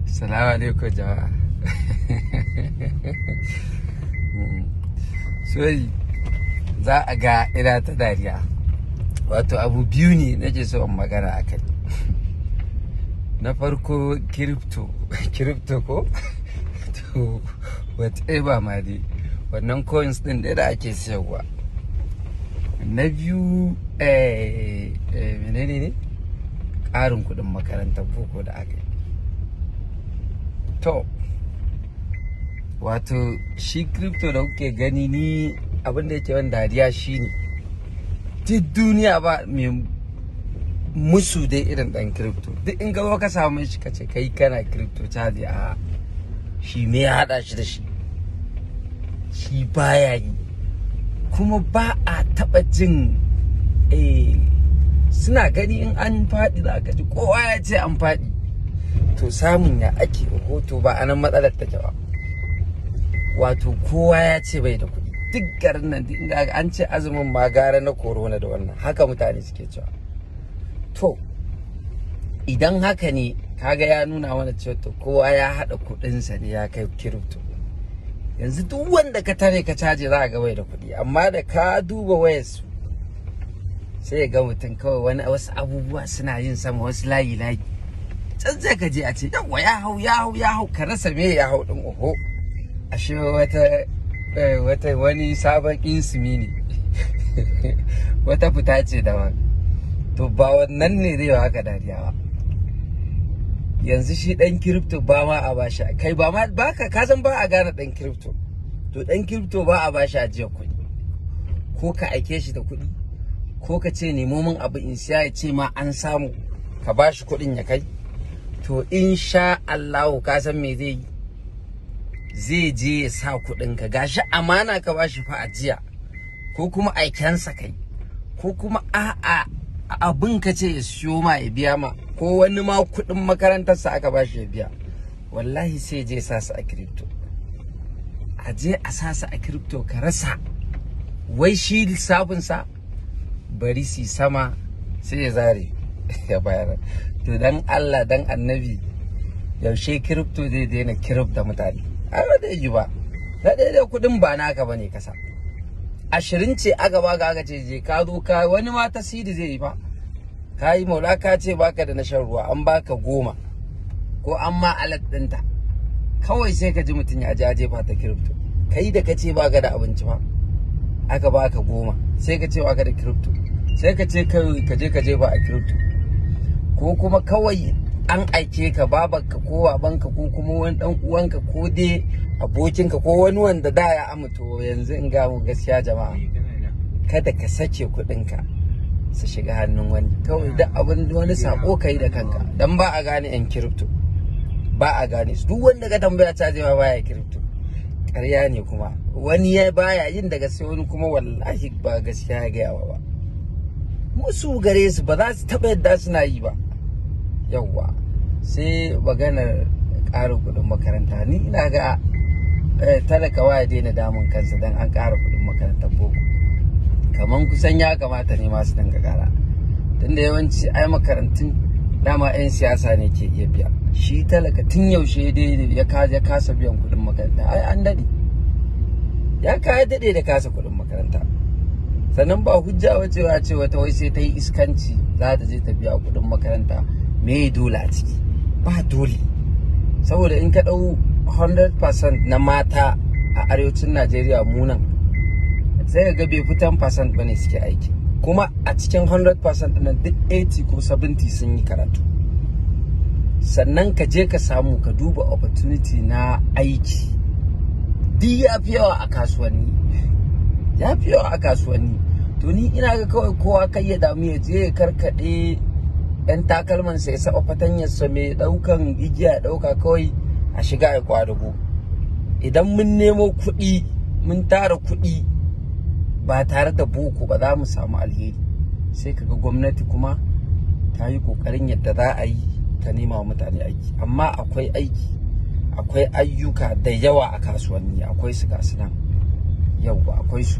Salamu alaikum jama'a. Sorry, za a ga ina ta dariya. Wato abu biyu ne nake so in magana a kai. Na farko crypto, crypto ko? To whatever ma dai, wannan coins ɗin da ake siyarwa. Na biyu, menene ne? Ƙarin kuɗin makarantar boko da aka yi. To, wato shi crypto da kuke gani, ni abin da yake wani dariya shine duk duniya ba mai musu dai irin ɗan crypto. Duk in gaba ka samu shi ka ce kai kana crypto, caji a shi me ya haɗa shi da shi, shi baya yi. Kuma ba a taɓa jin suna gani in an faɗi za ka ji kowa ya ce an faɗi. To samun ya ake rahoto ba anan matsalar take ba. Wato kowa ya ce bai da kuɗi duk garin nan, duk inda an ce azumin ma gara na corona da wannan, haka mutane suke cewa. To idan haka ne, kaga ya nuna mana cewa to kowa ya haɗa kuɗinsa ne ya kai crypto. Yanzu duk wanda ka tare ka caje za a ga bai da kuɗi, amma da ka duba wayarsu sai ga mutum kawai wani wasu abubuwa suna yin sama, wasu layi layi. Can sai ka je a ce yawa ya hau ya hau ya hau, ka rasa me ya hau din. Oho, ashe wata wata wani sabon insumi ne, wata fita ce daban. To ba wannan ne zai haka dariya ba. Yanzu shi dan crypto ba ma a bashi kai ba ma baka ka san ba a gane dan crypto. To dan crypto ba a bashi ajiyar kuɗi, ko ka aike shi da kuɗi, ko ka ce nemo min abu in siya, ya ce ma an samu, ka bashi kuɗin ya kai. To insha Allahu ka san me zai yi, zai je ya sa kuɗin ka, gashi amana ka bashi fa ajiya, ko kuma aikensa kai, ko kuma a'a abin ka ce ya siyo ma ya biya ma, ko wani ma kuɗin makarantarsa aka bashi ya biya, wallahi sai je sa su a crypto. A je a sa su a crypto ka rasa wai shi lissafinsa bari si sama sai ya zare ya bayar. To dan Allah dan annabi, yaushe crypto zai daina crypto mutane? Ai ba zai yi ba. Na daidai kuɗin ba naka bane kasa. 20 ce aka baka, aka ce je ka zo ka wani ma tasiri zai yi ba. Ka yi maula ka ce baka da na shan ruwa, an baka 10 ko an ma alat ɗinta. Kawai sai ka ji mutum ya je jefa ta crypto. Kai da ka ce baka da abinci ba, aka baka 10, sai ka ce baka da crypto, sai ka ce ka je ka jefa a crypto. Ko kuma kawai an aike ka, babanka ko babanka ko kuma wani dan uwanka ko dai abokinka ko wani wanda da ya aminto. Yanzu in ga mu gaskiya jama'a, kada ka sake kuɗinka su shiga hannun wani. Kawai duk abin wani sako ka yi da kanka, dan ba a gane yan crypto, ba a gane su. Duk wanda ka tambaya ta zai baya crypto, ƙarya ne. Kuma wani ya baya yin daga sai wani kuma wallahi ba gaskiya ya gaya ba. Musu gare su ba za su taɓa yadda suna yi ba. Yawwa, sai maganar ƙarin kuɗin makaranta. Ni ina ga talakawa ya daina damun kansa don an ƙara kuɗin makarantar boko. Kaman kusan ya kamata ne masu dinga ƙara, tunda yawanci ai makarantun dama 'yan siyasa ne ke iya biya. Shi talaka tun yaushe dai ya kasa biyan kuɗin makaranta? Ai an daɗe, ya kaya daɗe da kasa kuɗin makaranta. Sannan ba hujja wacewa ce wata wai sai ta yi iskanci za ta je ta biya kuɗin makaranta. Me dole a ciki? Ba dole. Saboda in ka ɗau 100% na mata a arewacin Najeriya munan, sai ka ga bai fi 10% bane suke aiki. Kuma a cikin 100% ɗin duk 80 ko 70 sun yi karatu. Sannan ka je ka samu ka duba opportunity na aiki, duk ya fi yawa a kasuwanni, ya fi yawa a kasuwanni. To ni ina ga kawai kowa kai ya damu, ya je ya karkaɗe ɗan takalmansa, ya saba fatanyarsa mai ɗaukan igiya, ɗauka kawai a shiga a kwadago. Idan mun nemo kuɗi, mun tara kuɗi ba tare da boko ba, za mu samu alheri. Sai kaga gwamnati kuma ta yi ƙoƙarin yadda za a yi ta nema wa mutane aiki. Amma akwai aiki, akwai ayyuka da yawa a kasuwanni, akwai su ga su nan, yauwa akwai su.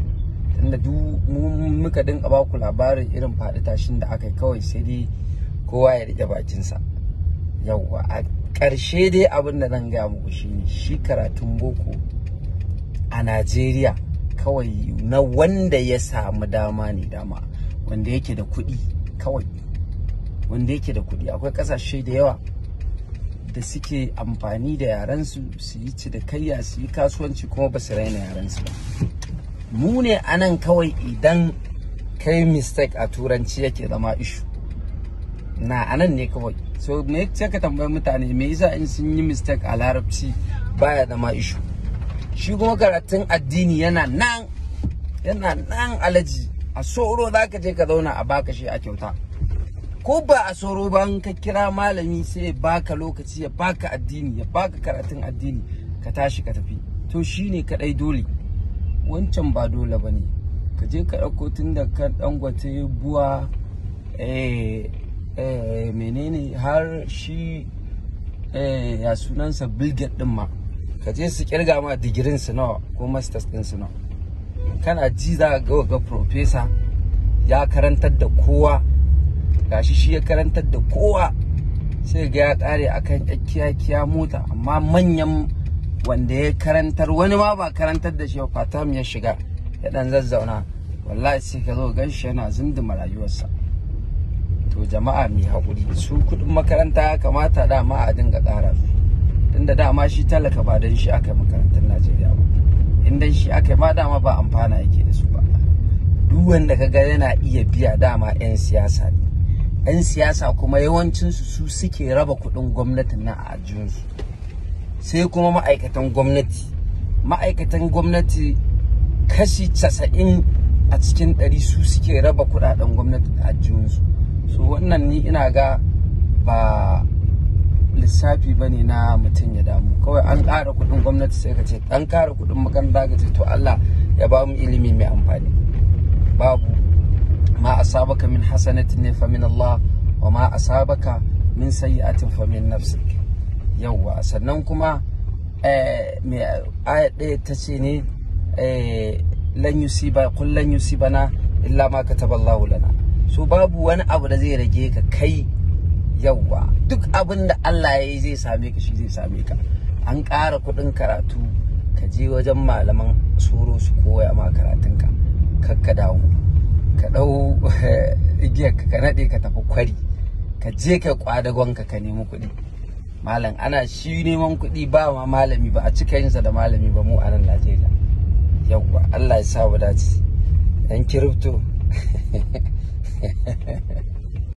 Tunda duk mu muka dinga ba ku labarin irin faɗi tashin da aka yi, kawai sai dai kowa ya rike bakinsa. Yawwa, a ƙarshe dai abin da zan gaya muku shine, shi karatun boko a Najeriya kawai na wanda ya samu dama ne, dama wanda yake da kuɗi kawai, wanda yake da kuɗi. Akwai ƙasashe da yawa da suke amfani da yarensu su yi cinikayya, su yi kasuwanci, kuma ba su raina yarensu ba. Mu ne anan kawai idan kai mistake a turanci yake zama issue na anan ne kawai. So me sai ka tambayi mutane, me yasa in sun yi mistake a larabci baya zama issue? Shi kuma karatun addini yana nan, yana nan alaji. A soro za ka je ka zauna a baka shi a kyauta, ko ba a soro ba, in ka kira malami sai ya baka lokaci, ya baka addini, ya baka karatun addini, ka tashi ka tafi. To shine kadai dole, wancan ba dole bane. Ka je ka ɗauko tun da kan Dangote, BUA, menene, har shi ya sunansa, Bill Gates din ma, ka je su kirga ma digirin su nawa ko masters din su nawa. Kana ji za ga ga professor ya karantar da kowa, gashi shi ya karantar da kowa, sai ga ya kare akan kiya mota. Amma manyan wanda ya karantar, wani ma ba karantar da shi ba, fatam ya shiga ya dan zazzauna, wallahi sai ka zo gan shi yana zunduma rayuwarsa. To jama'a, mai haƙuri. Su kuɗin makaranta ya kamata dama a dinga ƙara su, tunda dama shi talaka ba don shi aka yi makarantar Najeriya ba. In dan shi aka yi ma, dama ba amfana yake da su ba. Duk wanda ka ga yana iya biya, dama 'yan siyasa ne. 'Yan siyasa kuma yawancinsu su suke raba kuɗin gwamnatin nan a ajiyunsu. Sai kuma ma'aikatan gwamnati, ma'aikatan gwamnati kashi 90% su suke raba kuɗaɗen gwamnati a ajiyunsu. So wannan ni ina ga ba lissafi ba ne na mutum ya damu. Kawai an ƙara kuɗin gwamnati sai ka ce an ƙara kuɗin makaranta, ka ce to Allah ya ba mu ilimi mai amfani. Babu ma asabaka min hasanatin ne fa min Allah, wa ma asabaka min sayyi'atin fa min nafsik. Yawwa, sannan kuma mai aya ɗaya ta ce ne, lan yusiba qul lan yusibana illa ma kataballahu lana. So babu wani abu da zai rage ka kai. Yawwa, duk abin da Allah ya yi zai same ka, shi zai same ka. An ƙara kuɗin karatu, ka je wajen malaman soro su koya ma karatunka, kar ka dawo, ka ɗau igiyar ka naɗe, ka tafi kwari, ka je ka kwadagonka, ka nemi kuɗi. Malam, ana shi neman kuɗi ba ma malami ba, a cika yinsa da malami ba mu a nan Najeriya. Yawwa, Allah ya sa mu dace. Yan crypto.